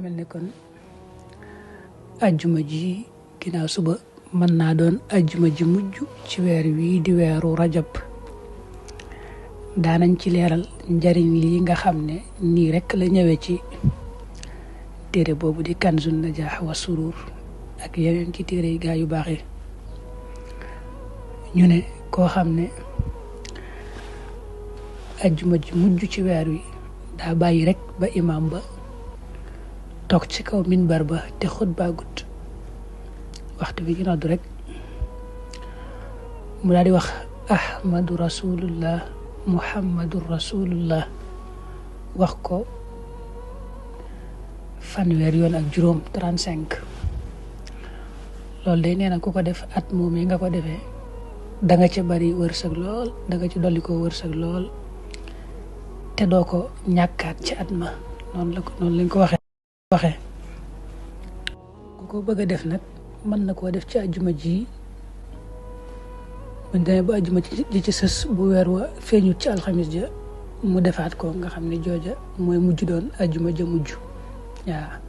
melni kon aljuma ji ginaaw suba man na doon aljuma ji mujju ci weer wi di weeru rajab daanañ ci leeral njariñ li nga xamne ni rek la ñëwé ci téré bobu di kanzun najah wa surur ak yeneen ci téré yi gaa yu baaxee ñu ne koo xam ne aljuma ji mujju ci weer wi daa bàyyi rek ba imam ba tok ci kaw minbar ba te khutba gut waxtu bi gi noddu rek mu daal di wax ahmadu rasulullah muhammadur rasulullah wax ko fanweer yoon ak juróom 35 loolu day nee na ku ko def at moomee nga ko defee da nga ci bari wërsëg lool da nga ci dolli ko wërsëg lool te doo ko ñàkkaat ci at ma noonu lañ ko waxee ku ko bëgg def nag mën na koo def ci aljuma ji bu demee ba aljuma ji ci sës bu weer wa feeñut ci alxamis ja mu defaat ko nga xam ne jooja mooy mujj doon aljuma ja mujj waaw